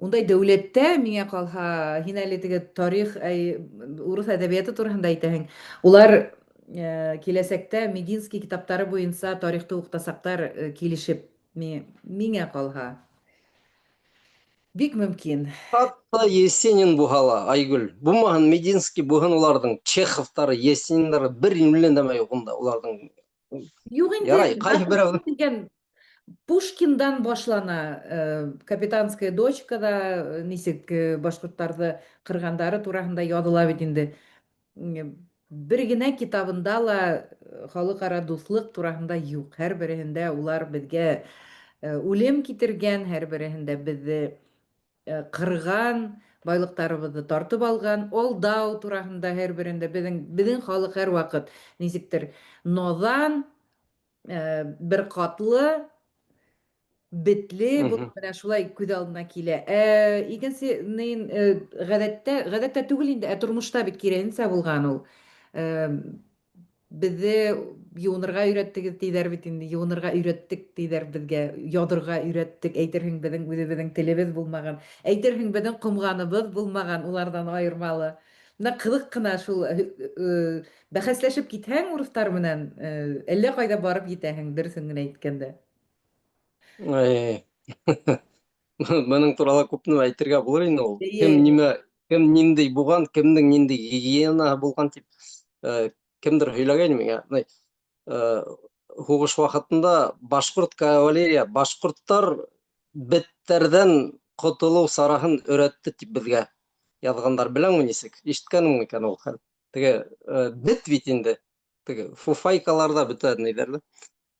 ундай дәүләттә, миңә ҡалһа, һин әле теге тарих, әй, урыҫ әҙәбиәте тураһында әйтәһең. Улар киләсәктә Мединский китаптары буйынса тарихты уҡытасаҡтар килешеп, миңә ҡалһа. Бик мөмкин. Хатта Есенин булһа ла, Айгөл, булмаһын Мединский, булһын уларҙың Чеховтары, Есениндары, бер юньле нәмә юҡ унда уларҙың. Юҡ инде, Ярай, ҡайһы берәү дигән Пушкиндан башлана, Капитанская дочкада нисек башҡорттарҙы ҡырғандары тураһында яҙыла бит инде. Бер генә китабында ла халыҡ-ара дуҫлыҡ тураһында юҡ. Һәр береһендә улар беҙгә үлем китергән, һәр береһендә беҙҙе ҡырған, байлыҡтарыбыҙҙы тартып алған, алдау тураһында һәр берендә беҙҙең халыҡ һәр ваҡыт нисектер наҙан, бер ҡатлы, бетле булып менә шулай күҙ алдына килә. Ә икенсе ғәҙәттә, ғәҙәттә түгел инде, ә тормошта бит киреһенсә булған ул. Беҙҙе йыуынырға өйрәттегеҙ тиҙәр бит инде, йыуынырға өйрәттек тиҙәр беҙгә, яҙырға өйрәттек, әйтерһең беҙҙең үҙебеҙҙең телебеҙ булмаған, әйтерһең беҙҙең ҡомғаныбыҙ булмаған уларҙан айырмалы. Менә ҡыҙыҡ ҡына шул бәхәсләшеп китһәң урыҫтар менән, әллә ҡайҙа барып етәһең, дөрөҫөн генә әйткәндә. Бының турала күп нәмә әйтергә булыр инде ул. Кем нимә, кем ниндәй булған, кемдең ниндәй гигиенаһы булған дип, кемдер һөйләгән миңа. Һуғыш ваҡытында башҡорт кавалерия, башҡорттар беттәрҙән ҡотолоу сараһын өйрәтте тип беҙгә яҙғандар. Беләңме нисек? Ишеткәнеңме икән ул хәл? Теге бет бит инде. Теге фуфайкаларҙа бөтә ниҙәр.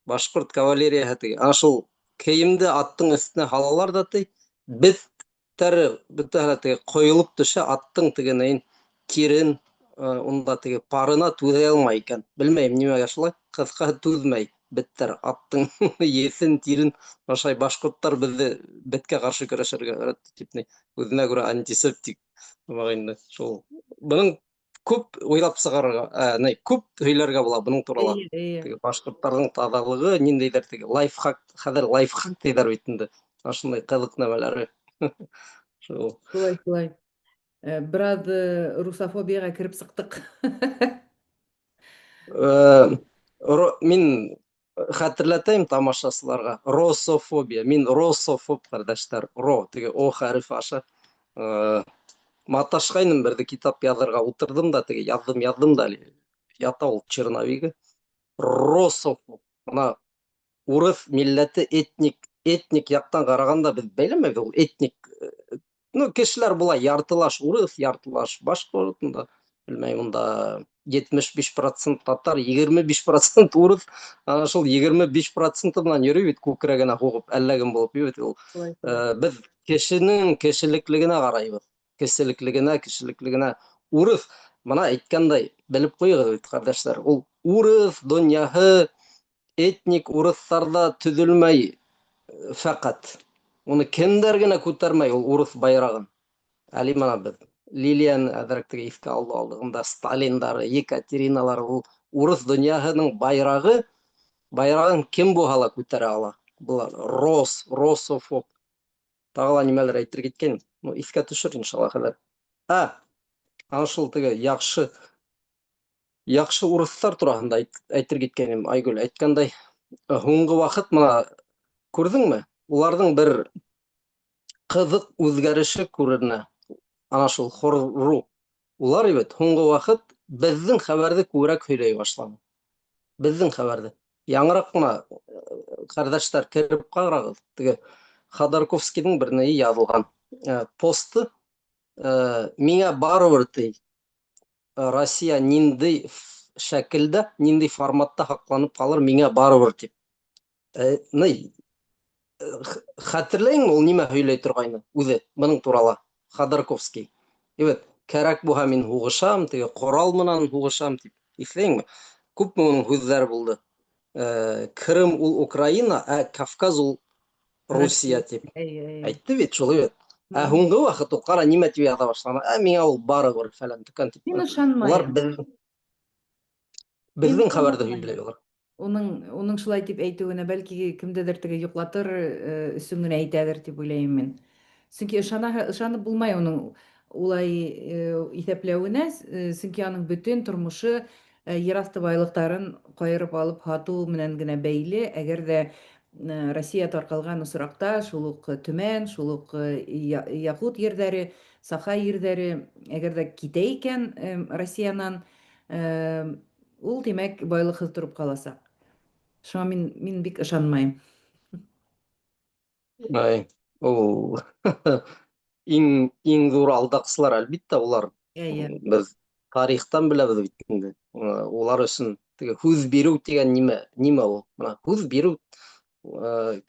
Башҡорт кавалерияһы теге. Ана шул кейемде аттың өҫтөнә һалалар ҙа ти, беттәре бөтәһе лә теге ҡойолоп төшә, аттың теге нейен тирен унда теге парына түҙә алмай икән. Белмәйем нимәгә шулай, ҡыҫҡаһы түҙмәй беттәр аттың еҫен, тирен ашай. Башҡорттар беҙҙе беткә ҡаршы көрәшергә өйрәтте тип ни, үҙенә күрә антисептик инде шул. Бының күп уйлап сығарырға, ни, күп һөйләргә була бының турала. Теге башҡорттарҙың таҙалығы, ниндәйҙер теге лайфхак, хәҙер лайфхак тиҙәр бит инде. Ошондай ҡыҙыҡ нәмәләре. Шул. Шулай, шулай. Бер аҙ русофобияға кереп сыҡтыҡ. Мин хәтерләтәйем тамашасыларға, рософобия. Мин рософоб, ҡәрҙәштәр. Ро, теге О хәрефе аша. Маташҡайным берҙе китап яҙырға ултырҙым да, теге яҙҙым, яҙҙым да әле. Ята ул черновигы. Рософоб. Бына урыҫ милләте этник яҡтан ҡарағанда беҙ бәйләмәйбеҙ ул этник, ну, кешеләр була яртылаш урыҫ, яртылаш башҡорт, унда, белмәйем, унда 75% татар, 25% урыҫ. Ана шул 25% менән йөрөй бит күкрәгенә һуғып, әллә кем булып йөрөй бит ул. Беҙ кешенең кешелеклегенә ҡарайбыҙ. Кешелеклегенә, кешелеклегенә. Урыҫ, бына әйткәндәй, белеп ҡуйығыҙ бит, ҡәрҙәштәр, ул урыҫ донъяһы этник урыҫтарҙа төҙөлмәй фәҡәт. Уны кемдәр генә күтәрмәй ул урыҫ байрағын. Әле бына беҙ Лилияны әҙерәк теге иҫкә алды алдығында Сталиндары, Екатериналары, ул урыҫ донъяһының байрағы, байрағын кем булһа ла күтәрә ала. Былар рос, рософоб. Тағы ла нимәлер әйтер киткән, ну, иҫкә төшөр иншалла хәҙер. Ана шул теге яҡшы урыҫтар тураһында әйтер киткәнем, Айгөл әйткәндәй, һуңғы ваҡыт бына күрҙеңме? Уларҙың бер ҡыҙыҡ үҙгәреше күренә. Ана шул хорру. Улар бит һуңғы ваҡыт беҙҙең хәбәрҙе күберәк һөйләй башланы. Беҙҙең хәбәрҙе. Яңыраҡ ҡына, ҡәрҙәштәр, кереп ҡарағыҙ. Теге Ходорковскийҙың бер нәйе яҙылған. Посты, миңә барыбер ти, Россия ниндәй шәкелдә, ниндәй форматта һаҡланып ҡалыр, миңә барыбер тип. Ни, хәтерләйеңме ул нимә һөйләй торғайны үҙе бының турала Ходорковский? Эвет, кәрәк булһа мин һуғышам, теге ҡорал менән һуғышам тип. Иҫләйеңме? Күпме уның һүҙҙәре булды. Крым ул Украина, ә Кавказ ул Русия тип. Әйтте бит шул, эвет. Ә һуңғы ваҡыт ул ҡара нимә тип яҙа башланы? Ә миңә ул барыбер фәлән төкән тип. Мин ышанмайым. Улар беҙҙең хәбәрҙе һөйләй улар. Уның шулай тип әйтеүенә бәлки кемдедер теге йоҡлатыр өсөн генә әйтәлер тип уйлайым мин. Сөнки ышанып булмай уның улай иҫәпләүенә, сөнки аның бөтөн тормошо ер аҫты байлыҡтарын ҡайырып алып һатыу менән генә бәйле. Әгәр ҙә Россия тарҡалған осракта шул ук Төмән, шул ук Якут ерҙәре, Саха ерҙәре әгәр ҙә китә икән Россиянан, ул, тимәк, байлыҡһыҙ тороп ҡаласаҡ. Шуңа мин бик ышанмайым. Ай, ул иң ҙур алдаҡсылар, әлбиттә, улар. Эйе. Беҙ тарихтан беләбеҙ бит инде. Улар өсөн теге һүҙ биреү тигән нимә ул? Бына һүҙ биреү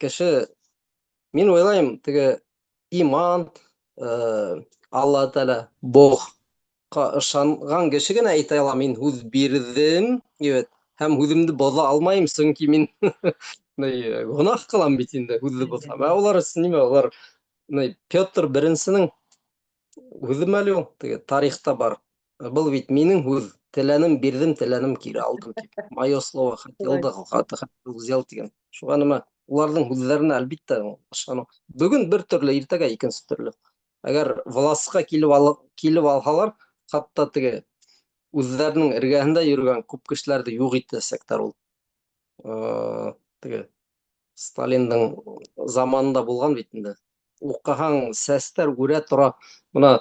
кеше, мин уйлайым, теге иман, Алла Тәғәлә, Богка ышанған кеше генә әйтә ала, мин һүҙ бирҙем, бит, һәм һүҙемде боҙа алмайым, сөнки мин гонаһ ҡылам бит инде һүҙҙе боҙһам. Ә улар өсөн нимә? Улар Петр Беренсенең һүҙе әле ул, теге тарихта бар. Был бит минең һүҙ, теләнем бирҙем, теләнем кире алдым тип. Мое слово хотел да хотел взял тигән. Шуға нимә, уларҙың һүҙҙәренә әлбиттә ышаныу. Бөгөн бер төрлө, иртәгә икенсе төрлө. Әгәр властьҡа килеп алһалар, хатта теге үҙҙәренең эргәһендә йөрөгән күп кешеләрҙе юҡ итәсәктәр ул. Теге Сталиндың заманында булған бит инде. Уҡыһаң, сәстәр үрә тора. Бына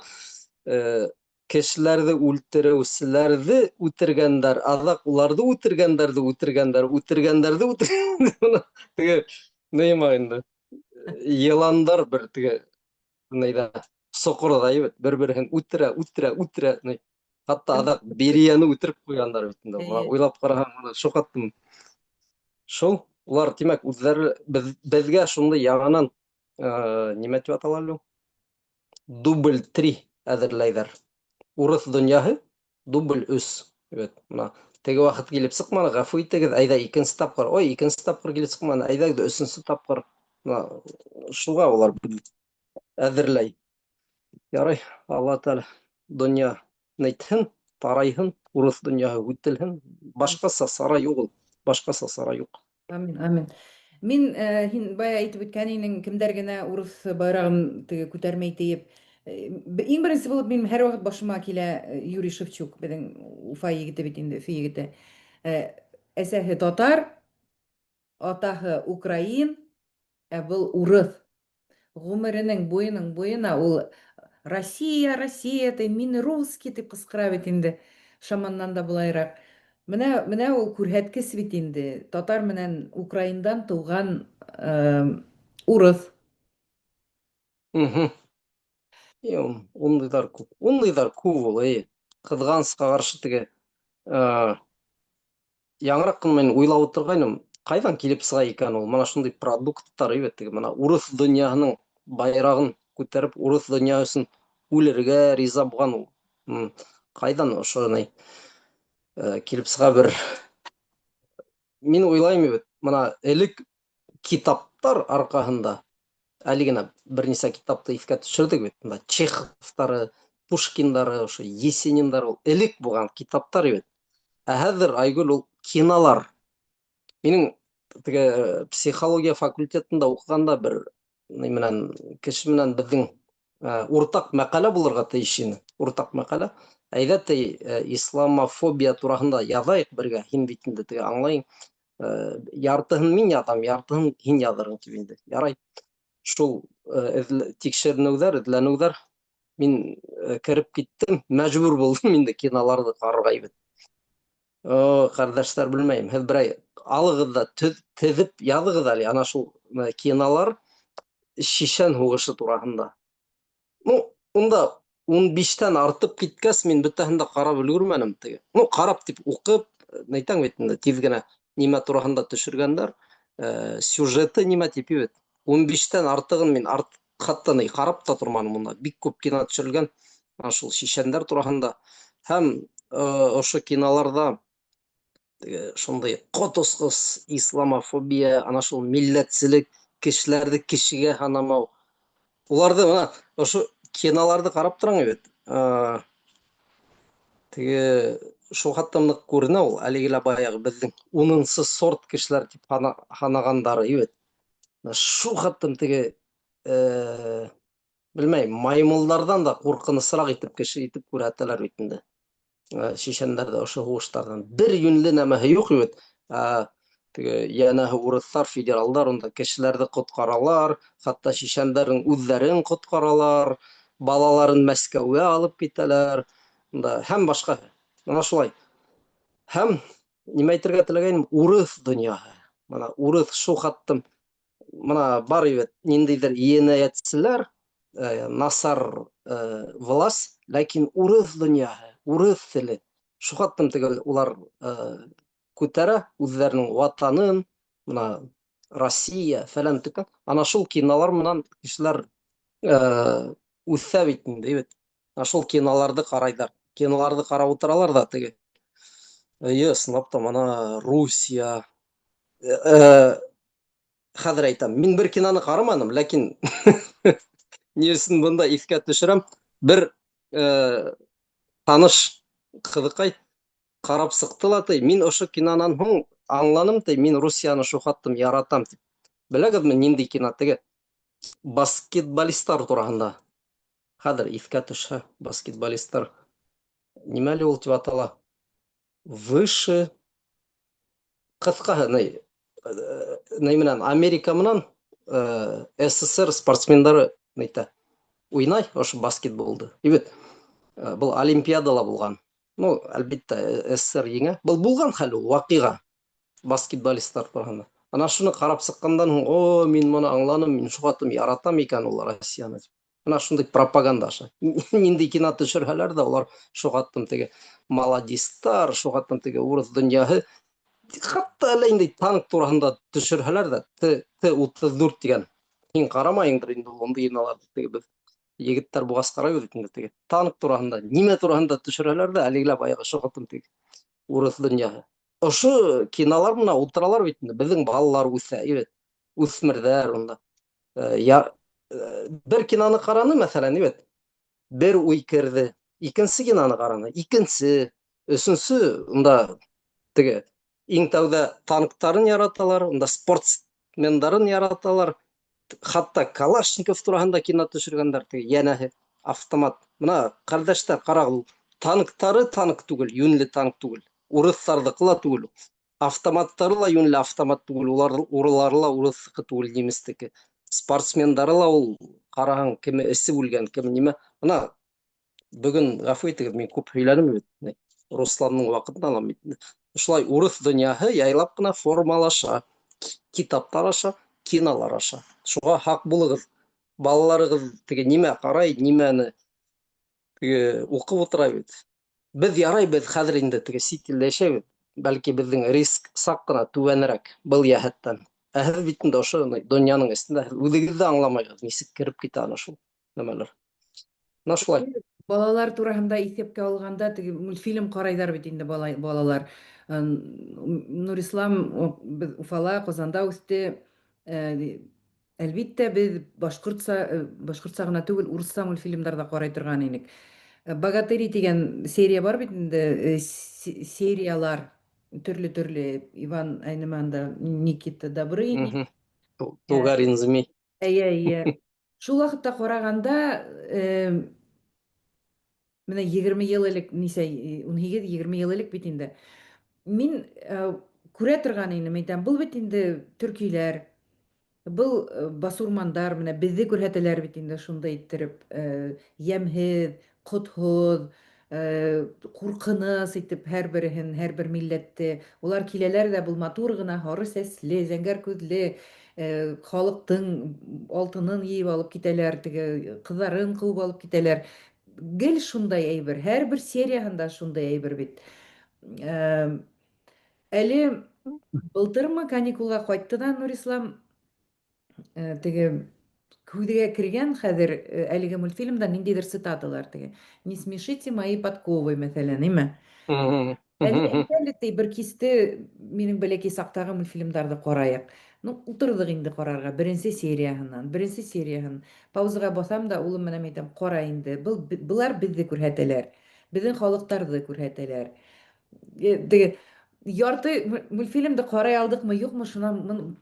кешеләрҙе үлтереүселәрҙе үтергәндәр, аҙаҡ уларҙы үтергәндәрҙе үтергәндәр, үтергәндәрҙе үтергәндәр. Бына теге нимә инде? Йыландар бер теге нейҙә соҡорҙа бит, бер-береһен үтерә, үтерә, үтерә. Хатта аҙаҡ Берияны үтереп ҡуйғандар бит инде. Уйлап ҡараһаң, бына шоҡаттым. Шул, улар, тимәк, үҙҙәре беҙгә шундай яңынан нимә тип атала әле ул? Дубль 3 әҙерләйҙәр. Урыҫ донъяһы дубль 3. Бит, бына теге ваҡыт килеп сыҡманы, ғәфү итегеҙ, әйҙә икенсе тапҡыр. Ой, икенсе тапҡыр килеп сыҡманы, әйҙә өсөнсө тапҡыр. Бына шуға улар әҙерләй. Ярай, Алла Тәғәлә донъя нәйтһен, тарайһын, урыҫ донъяһы үтелһен. Башҡаса сара юҡ ул. Башҡаса сара юҡ. Амин, амин. Мин һин бая әйтеп үткән инең, кемдәр генә урыҫ байрағын теге күтәрмәй тиеп. Иң беренсе булып минем һәр ваҡыт башыма килә Юрий Шевчук, беҙҙең Уфа егете бит инде, Өфө егете. Әсәһе татар, атаһы украин, ә был урыҫ. Ғүмеренең буйының буйына ул Россия, Россия, ти, мин русский тип ҡысҡыра бит инде. Шаманнан да былайыраҡ. Менә ул күрһәткес бит инде. Татар менән украиндан тыуған урыҫ. Ундайҙар күп. Ундайҙар күп ул, эй. Ҡыҙғанысҡа ҡаршы теге, яңыраҡ ҡына мин уйлап ултырғайным, ҡайҙан килеп сыға икән ул? Мына шундай продукттар, бит, теге, мына урыҫ донъяһының байрағын күтәреп, урыҫ донъяһы өсөн үлергә риза булған ул. Ҡайҙан ошоной килеп сыға бер? Мин уйлайым бит, мына элек китаптар арҡаһында әле генә бер нисә китапты иҫкә төшөрҙөк бит. Мына Чеховтары, Пушкиндары, ошо Есениндары ул элек булған китаптар бит. Ә хәҙер, Айгөл, ул кинолар. Минең теге психология факультетында уҡығанда бер ни менән кеше менән беҙҙең уртаҡ мәҡәлә булырға тейеш ине. Уртаҡ мәҡәлә. Әйҙә, ти, исламофобия тураһында яҙайыҡ бергә. Һин бит инде теге аңлайың. Яртыһын мин яҙам, яртыһын һин яҙырың тип инде. Ярай. Шул тикшеренеүҙәр, эҙләнеүҙәр мин кереп киттем, мәжбүр булдым инде киноларҙы ҡарарға бит. О, ҡәрҙәштәр, белмәйем, һеҙ берәй алығыҙ ҙа теҙеп яҙығыҙ әле ана шул кинолар Шишән һуғышы тураһында. Ну, унда 15-тән артып киткәс, мин бөтәһен дә ҡарап өлгөрмәнем теге. Ну, ҡарап тип уҡып, әйтәң бит инде, тиҙ генә нимә тураһында төшөргәндәр, сюжеты нимә тип бит. 15-тән артығын мин хатта ни ҡарап та торманым унда. Бик күп кино төшөрөлгән ана шул шишәндәр тураһында. Һәм ошо киноларҙа теге шундай ҡот осҡос исламофобия, ана шул милләтселек, кешеләрҙе кешегә һанамау. Уларҙы бына ошо киноларҙы ҡарап тораң бит. Теге шул хатта ныҡ күренә ул, әлеге лә баяғы беҙҙең 10-нсы сорт кешеләр тип һанағандары бит. Шул хаттым теге, белмәйем, маймылдарҙан да ҡурҡынысыраҡ итеп кеше итеп күрһәтәләр бит инде. Шишәндәрҙә ошо һуғыштарҙан бер йүнле нәмәһе юҡ бит. Теге янәһе урыҫтар, федералдар унда кешеләрҙе ҡотҡаралар, хатта шишәндәрҙең үҙҙәрен ҡотҡаралар, балаларын Мәскәүгә алып китәләр, унда һәм башҡа. Мына шулай. Һәм нимә әйтергә теләгәйнем, урыҫ донъяһы. Мына урыҫ шул хаттым мына бар бит ниндәйҙер енәйәтселәр, насар власть, ләкин урыҫ донъяһы, урыҫ теле шул хаттым теге улар күтәрә үҙҙәренең ватанын, мына Россия фәлән төкән. Ана шул кинолар менән кешеләр үҫә бит инде, бит. Ана шул киноларҙы ҡарайҙар. Киноларҙы ҡарап ултыралар ҙа теге. Эйе, ысынлап та мына Русия хәҙер әйтәм, мин бер киноны ҡараманым, ләкин ни өсөн бында иҫкә төшөрәм. Бер таныш ҡыҙыҡай ҡарап сыҡты ла ти, мин ошо кинонан һуң аңланым ти, мин Русияны шул хаттым яратам тип. Беләгеҙме, ниндәй кино теге? Баскетболисттар тураһында. Хәҙер иҫкә төшһә, баскетболисттар. Нимә әле ул тип атала? Выше ҡыҫҡаһы ни, ни менән Америка менән СССР спортсмендары нитә уйнай ошо баскетболды. И бит был олимпиадала булған. Ну, әлбиттә, СССР еңә. Был булған хәл ул, ваҡиға. Баскетболисттар тураһында. Ана шуны ҡарап сыҡҡандан һуң, о, мин моны аңланым, мин шуға тым яратам икән ул Россияны. Мына шундай пропаганда аша. Ниндәй кино төшөрһәләр ҙә, улар шуға тым теге маладистар, шуға тым теге урыҫ донъяһы. Хатта әллә ниндәй танк тураһында төшөрһәләр ҙә, Т-34 тигән. Һин ҡарамайыңдыр инде ул ундай киноларҙы, теге беҙ егеттәр буғас ҡарайбыҙ бит инде теге. Танк тураһында, нимә тураһында төшөрһәләр ҙә, әлеге лә баяғы шуға тым теге урыҫ донъяһы. Ошо кинолар менән ултыралар бит инде, беҙҙең балалар үҫә, бит, үҫмерҙәр унда. Я, бер киноны ҡараны, мәҫәлән, бит, бер уй керҙе, икенсе киноны ҡараны, икенсе, өсөнсө, унда теге иң тәүҙә танктарын яраталар, унда спортсмендарын яраталар, хатта Калашников тураһында кино төшөргәндәр, теге йәнәһе автомат. Мына ҡәрҙәштәр, ҡарағыҙ, ул танктары танк түгел, йүнле танк түгел, урыҫтарҙыҡы ла түгел, автоматтары ла йүнле автомат түгел, улар урылары ла урыҫтыҡы түгел, немецтеке. Спортсмендары ла ул ҡараһаң, кеме эсеп үлгән, кеме нимә. Мына бөгөн ғәфү итегеҙ, мин күп һөйләнем бит. Русландың ваҡытын алам бит. Шулай урыҫ донъяһы яйлап ҡына формалаша, китаптар аша, кинолар аша. Шуға һаҡ булығыҙ. Балаларығыҙ теге нимә ҡарай, нимәне теге уҡып ултыра бит. Беҙ ярай, беҙ хәҙер инде теге сит илдә йәшәйбеҙ. Бәлки беҙҙең риск саҡ ҡына түбәнерәк был йәһәттән. Ә һеҙ бит инде ошо донъяның эсендә һеҙ үҙегеҙ ҙә аңламайһығыҙ, нисек кереп китә ана шул нәмәләр. Мына шулай. Балалар тураһында иҫәпкә алғанда теге мультфильм ҡарайҙар бит инде балалар. Нурислам беҙ Уфала, Ҡазанда үҫте. Әлбиттә, беҙ башҡортса, башҡортса ғына түгел, урыҫса мультфильмдар ҙа ҡарай торған инек. Богатыри тигән серия бар бит инде, сериялар төрлө-төрлө. Иван Айныманда, Никита Добрыня. Тугарин Змей. Эйе, эйе. Шул ваҡытта ҡарағанда, менә 20 йыл элек, нисә, 18-20 йыл элек бит инде. Мин күрә торған инем, әйтәм, был бит инде төркиләр, был басурмандар, менә беҙҙе күрһәтәләр бит инде шундай иттереп, йәмһеҙ, ҡотһоҙ, ҡурҡыныс итеп һәр береһен, һәр бер милләтте. Улар киләләр ҙә был матур ғына һары сәсле, зәңгәр күҙле, халыҡтың алтынын йыйып алып китәләр, теге ҡыҙҙарын ҡыуып алып китәләр. Гел шундай әйбер, һәр бер серияһында шундай әйбер бит. Әле былтырмы каникулға ҡайтты да Нурислам, теге күҙгә кергән хәҙер әлеге мультфильмда ниндәйҙер цитаталар теге. Не смешите мои подковы, мәҫәлән, нимә? Әле әле ти бер кисте минең бәләкәй саҡтағы мультфильмдарҙы ҡарайыҡ. Ну, ултырҙыҡ инде ҡарарға беренсе серияһынан, беренсе серияһын. Паузаға баҫам да улым менән әйтәм, ҡара инде. Был былар беҙҙе күрһәтәләр. Беҙҙең халыҡтарҙы күрһәтәләр. Теге ярты мультфильмды ҡарай алдыҡмы, юҡмы, шунан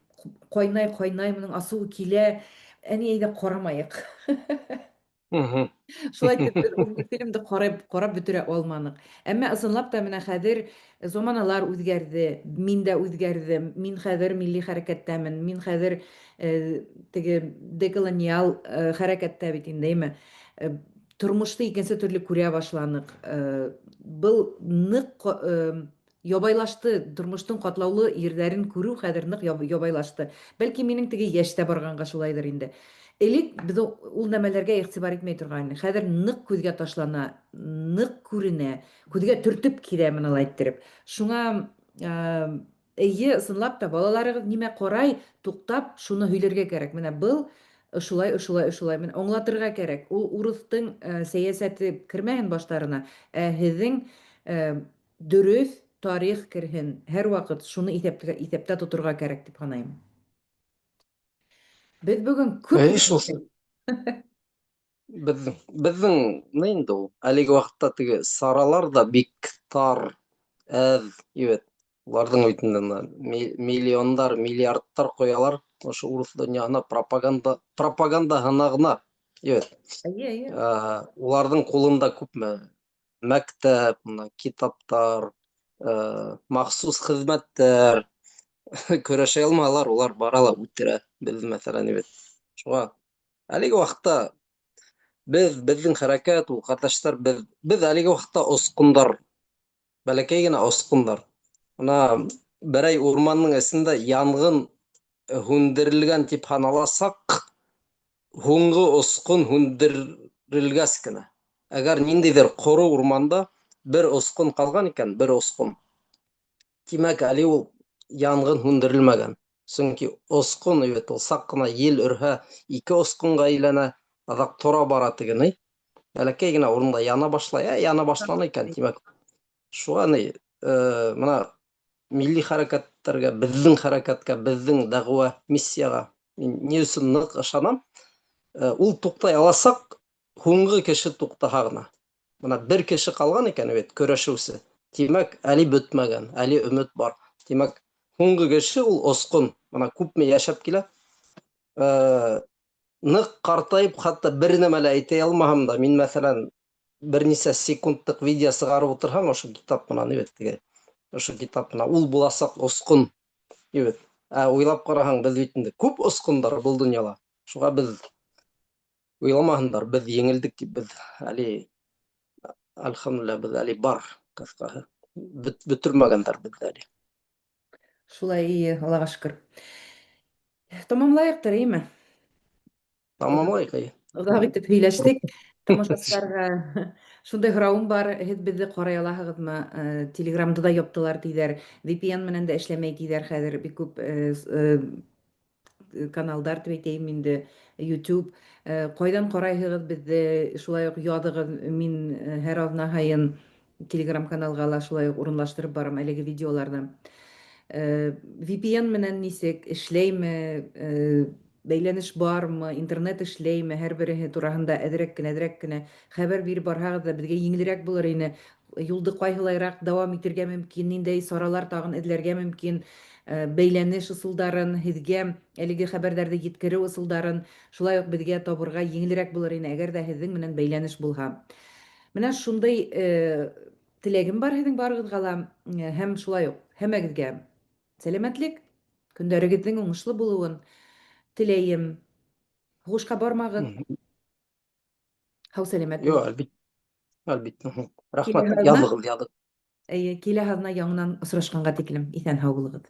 ҡайнай, ҡайнай, моның асыуы килә. Әни, әйҙә ҡарамайыҡ. Шулай итеп без ул мультфильмды карап, карап бетерә алманык. Әмма ысынлап та менә хәзер заманалар үзгәрде, мин дә үзгәрдем. Мин хәзер милли хәрәкәттәмен. Мин хәзер э, теге деколониал э, хәрәкәттә бит инде, әйме. Э, тормышны икенче төрле күрә башланык. Э, был нык э, Ябайлашты, тормыштың катлаулы йирләрен күрү хәзер нык ябайлашты. Бәлки минем теге яшь тә барганга шулайдыр инде. Элек без ул нәмәләргә игътибар итмәй торган идек. Хәзер нык күзгә ташлана, нык күренә, күзгә төртеп килә менә алай иттереп. Шуңа әйе, ысынлап та балаларыгыз нимә карай, туктап, шуны һөйләргә кәрәк. Менә был ошулай, ошулай, ошулай. Менә аңлатырга кәрәк. Ул урыстың сәясәте кермәһен башларына, ә һеҙҙең Дөрес, тарих керһен, һәрвакыт шуны исәпкә, исәптә тотырга кәрәк дип һанайым. Без бүген күп Әй, шул беҙҙең беҙҙең ни инде ул әлеге ваҡытта теге саралар да бик тар, әҙ бит. Уларҙың бит инде миллиондар, миллиардтар ҡоялар ошо урыҫ донъяһына пропаганда пропагандаһына ғына бит. Әйе, әйе. Уларҙың ҡулында күпме мәктәп, мына китаптар, махсус хеҙмәттәр көрәшә алмаһалар, улар бара ла үтерә беҙ, мәҫәлән, бит. Шуға әлеге ваҡытта беҙ, беҙҙең хәрәкәт, ул ҡәрҙәштәр, беҙ, беҙ әлеге ваҡытта осҡондар, бәләкәй генә осҡондар. Мына берәй урмандың эсендә янғын һүндерелгән тип һаналасаҡ, һуңғы осҡон һүндерелгәс кенә. Әгәр ниндәйҙер ҡоро урманда бер осҡон ҡалған икән, бер осҡон, тимәк, әле ул янғын һүндерелмәгән. Сөнки осҡон бит ул саҡ ҡына ел өрһә, ике осҡонға әйләнә, аҙаҡ тора бара теге ни. Бәләкәй генә урында яна башлай, ә яна башланы икән, тимәк, шуға ни, мына милли хәрәкәттәргә, беҙҙең хәрәкәткә, беҙҙең дәғүә миссияға мин ни өсөн ныҡ ышанам? Ул туҡтай аласаҡ, һуңғы кеше туҡтаһа ғына. Мына бер кеше ҡалған икән бит көрәшеүсе. Тимәк, әле бөтмәгән, әле өмөт бар. Тимәк, һуңғы кеше ул осҡон. Мына күпме йәшәп килә. Ныҡ ҡартайып, хатта бер нәмә лә әйтә алмаһам да, мин, мәҫәлән, бер нисә секундлыҡ видео сығарып ултырһаң, ошо китап менән бит теге. Ошо китап менән ул буласаҡ осҡон бит. Ә уйлап ҡараһаң, беҙ бит инде күп осҡондар был донъяла. Шуға беҙ уйламаһындар, беҙ еңелдек тип, беҙ әле әлхәмдүлилләһ, беҙ әле бар, ҡыҫҡаһы. Бөтөрмәгәндәр беҙҙе әле. Шулай, ие, Аллаға шөкөр. Тамамлайыҡтыр, эйме? Тамамлайыҡ, эйе. Оҙаҡ итеп һөйләштек. Тамашасыларға шундай һорауым бар, һеҙ беҙҙе ҡарай алаһығыҙмы? Телеграмды да яптылар тиҙәр, VPN менән дә эшләмәй тиҙәр хәҙер бик күп каналдар дип әйтәйем инде, YouTube. Ҡайҙан ҡарайһығыҙ беҙҙе? Шулай уҡ яҙығыҙ. Мин һәр аҙна һайын Телеграм каналға ла шулай уҡ урынлаштырып барам әлеге видеоларны. VPN менән нисек эшләйме, бәйләнеш бармы, интернет эшләйме, һәрбереһе тураһында әҙерәк кенә, әҙерәк кенә хәбәр биреп барһагыз да беҙгә еңелерәк булыр ине. Юлды ҡайһылайраҡ дауам итергә мөмкин, ниндәй саралар тағын эҙләргә мөмкин, бәйләнеш ысулдарын, һеҙгә әлеге хәбәрҙәрҙе еткереү ысулдарын шулай уҡ беҙгә табырға еңелерәк булыр ине, әгәр дә һеҙҙең менән бәйләнеш булһа. Менә шундый теләгем бар һеҙҙең барығыҙға ла һәм шулай уҡ һәммәгеҙгә сәламәтлек, көндәрегеҙҙең уңышлы булыуын теләйем. Һуғышҡа бармағыҙ. Һау сәламәт булыгыз. Юк, әлбиттә. Әлбиттә. Рәхмәт. Языгыз, языгыз. Әйе, килә аҙна яңынан осрашҡанға тиклем иҫән һау булығыҙ.